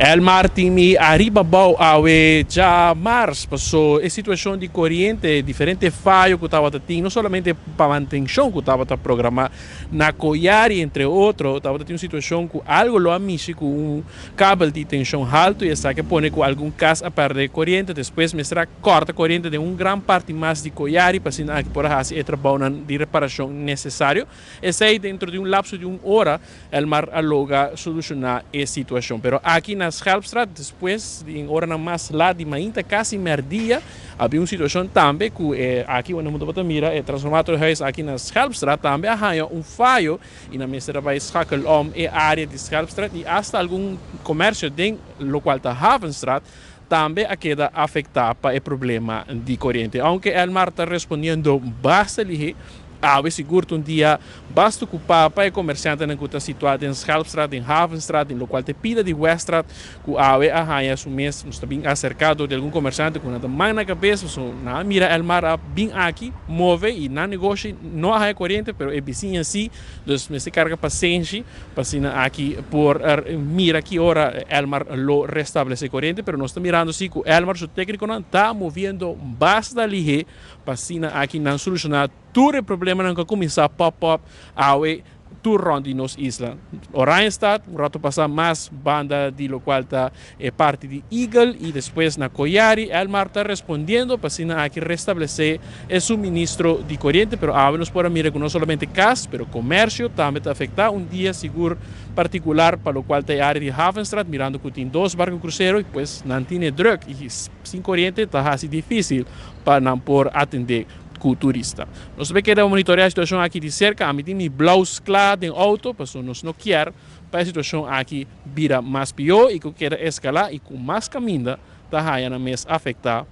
Elmar tin mi ariba abou awe djamars paso e situacion di coriente, diferente fayo cu tabata tin, no solamente pa mantencion cu tabata programa na Koyari entre otro, tabata tin un situacion cu algo lo a mishi cu un kabel di tension halto y esaki a pone cu algun cas a perde coriente. Despues mester a corta coriente den un gran parti mas di Koyari pa asina aki por a haci e trabounan di reparacion necesario. Esey dentro di un lapso di un ora. Elmar a logra solushoná e situashon. Pero aki na Schelpstraat, despues di oranan mas lat di mainta, kasi mèrdia, a bin un situashon tambe ku e aki unda bo ta mira e transformatorhuis aki na Schelpstraat tambe a haña un fayo i nan mester a bai schakel om e área di Schelpstraat i asta algun komersio den lokual ta Havenstraat tambe a keda afektá pa e problema di koriente. Ounke Elmar ta respondiendo basta lihé, Awe sigur ta un dia basta okupá pa e komersiantenan ku ta situá den Schelpstraat, den Havenstraat, den lokual ta e pida di Weststraat ku awe a haña su mes. Nos ta bin aserká dor di algun komersiante ku nan ta man na kabes pasobra nan a mira Elmar a bin aki move i nan negoshi no a haña koriente pero e bisiña si. Dus mester karga pasenshi pa asina aki por mira ki ora Elmar lo restablesé koriente pero nos ta mirando si ku Elmar su téknikonan ta moviendo basta lihé Pa asina aki nan solushoná tur e problemanan ku a kuminsá pòp up awe tur rònt di nos isla. Oranjestad, un ratu pasá mas banda di lokual ta e parti di Eagle i despues na Koyari, Elmar ta respondiendo pa asina aki restablesé e suministro di koriente, pero awe nos por a mira ku no solamente kas, pero komersio tambe ta afektá. Un dia sigur partikular pa lokual ta e área di Havenstraat, mirando ku tin dos barko krusero i pues nan tine drùk i sin koriente ta hasi difísil pa nan por atendé ku turista. Nos ta keda monitoreá e situashon aki di serka. Ami tin mi blous kla den outo pasobra nos no kier pa e situashon aki bira mas pió i ku keda eskalá i ku mas kaminda ta haña nan mes afektá.